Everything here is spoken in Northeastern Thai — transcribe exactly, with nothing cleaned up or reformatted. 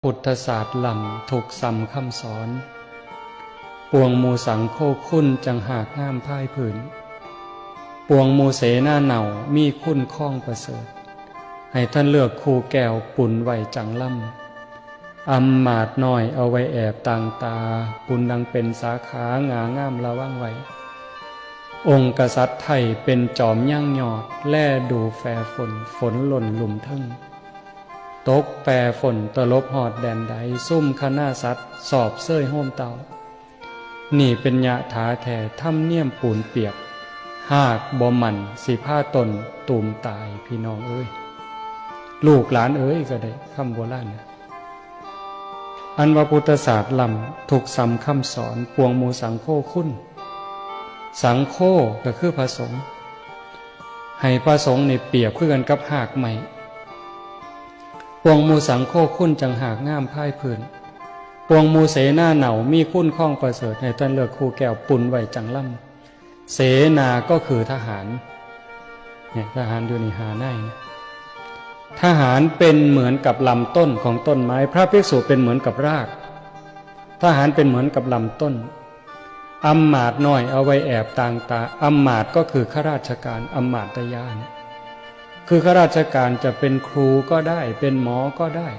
พุทธศาสตร์ล้ำทุกซ้ำคำสอน ปวงหมู่สังโฆคุณจั่งหากงามพายพื้น ปวงหมู่เสนาเหน่ามีคุณคองประเสริฐ ให้ท่านเลือกคู่แก้วปุณไว้จั่งล้ำ อำมาตย์น้อยเอาไว้แอบตางตา ปุณดังเป็นสาขางางามระวังไว้ องค์กษัตริย์ไทยเป็นจอมยั่งยอด แลดูแฟฝน ฝนหล่นลุ่มเทิง ตกแปรฝนตลบฮอดแดนใด ซุ่มคณะสัตว์สอบเซยโฮมเต้า นี่เป็นยะถาแท้ ธรรมเนียมปูนเปียก หากบ่หมั่นสิพาตนตูมตาย พี่น้องเอ้ย ลูกหลานเอ้ย ก็ได้คำโบราณนะ อันว่าพุทธศาสตร์ล้ำทุกซ้ำคำสอน ปวงหมู่สังโฆคุณ สังโฆก็คือพระสงฆ์ ให้พระสงฆ์นี่เปรียบคือกันกับหากไม้ ปวงหมู่สังโฆคุณจั่งหากงามพายพื้น ปวงหมู่เสนาเหน่ามีคุณคองประเสริฐ ให้ท่านเลือกคู่แก้วปุณไว้จั่งล้ำ เสนาก็คือทหาร เนี่ย ทหารอยู่ในหาในนะ ทหารเป็นเหมือนกับลำต้นของต้นไม้ พระภิกษุเป็นเหมือนกับราก ทหารเป็นเหมือนกับลำต้น อำมาตย์น้อยเอาไว้แอบตางตา อำมาตย์ก็คือข้าราชการ อำมาตยาเนี่ย คือข้าราชการจะเป็นครูก็ได้ เป็นหมอก็ได้